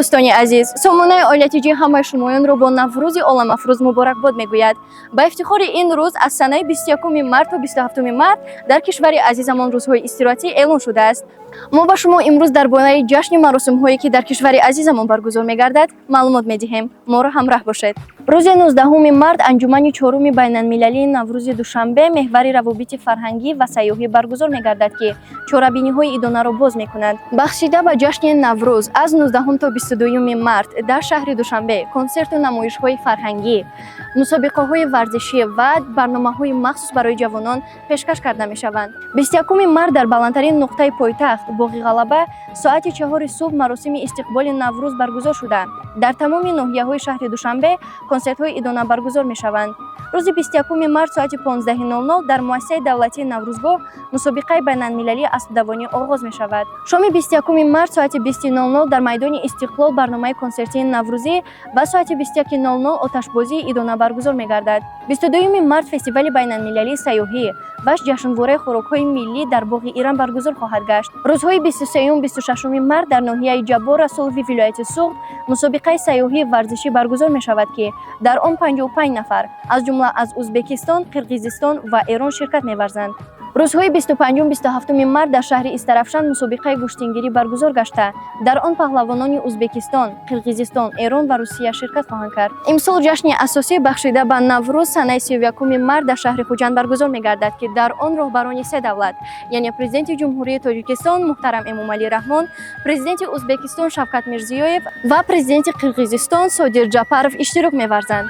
Дӯстони азиз, сомонаи Оила ТЖ ҳамаи шумоёнро бо Наврӯзи оламафрӯз муборакбод мегӯяд. Ба ифтихори ин рӯз аз санаи 21 март то 27 март дар кишвари азизамон рӯзҳои истироҳатӣ эълон шудааст. Мо ба шумо имрӯз дар бораи ҷашни маросимҳое, ки дар кишвари азизамон баргузор мегардад, маълумот медиҳем. Моро ҳамраҳ бошед. Рӯзи 19 март анҷумани чоруми байналмилалии Наврӯзи Душанбе, меҳвари равобити фарҳангӣ ва сайёҳӣ баргузор мегардад, ки чорабиниҳои идонаро боз мекунад. Бахшида ба ҷашни Наврӯз аз 19 то 22 март дар шаҳри Душанбе консерту намоишҳои фарҳангӣ, мусобиқаҳои варзишӣ ва барномаҳои махсус барои ҷавонон пешкаш карда мешаванд. 21 март дар баландтарин нуқтаи пойтахт, Боғи Ғалаба, соати 4 субҳ маросими истиқболи Наврӯз баргузор шуда, дар тамоми ноҳияҳои шаҳри Душанбе консертҳои идона баргузор мешаванд. Рӯзи 21 март соати 15:00 дар муассисаи давлатии Наврӯзгоҳ мусобиқаи байналмилалии аспдавонӣ оғоз мешавад. Шоми 21 март соати 20:00 дар майдони Истиқлол барномаи консертии наврӯзӣ ва соати 21:00 оташбозии идона баргузор мегардад. 22 март фестивали байналмилалии сайёҳӣ ва ҷашнвораи хӯрокҳои миллӣ дар боғи Ирам баргузор хоҳад гашт. Рӯзҳои 23, 26 март дар ноҳияи Ҷаббор Расулови вилояти Суғд мусобиқаи сайёҳии варзишӣ баргузор мешавад, ки дар он 55 нафар, аз ҷумла аз Узбекистон, Қирғизистон ва Эрон, ширкат меварзанд. Рӯзҳои 25, 27 март дар шаҳри Истаравшан мусобиқаи гӯштингирӣ баргузор гашта, дар он паҳлавонони Узбекистон, Қирғизистон, Эрон ва Русия ширкат хоҳанд кард. Имсол ҷашни асосӣ бахшида ба Наврӯз санаи 31 март дар шаҳри Хуҷанд баргузор мегардад, ки дар он роҳбарони се давлат, яъне Президенти Ҷумҳурии Тоҷикистон муҳтарам Эмомалӣ Раҳмон, Президенти Узбекистон Шавкат Мирзиёев ва Президенти Қирғизистон Содир Ҷапаров иштирок меварзанд.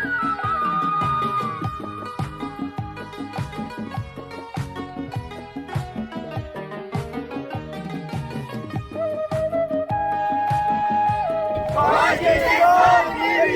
Тоҷикистон.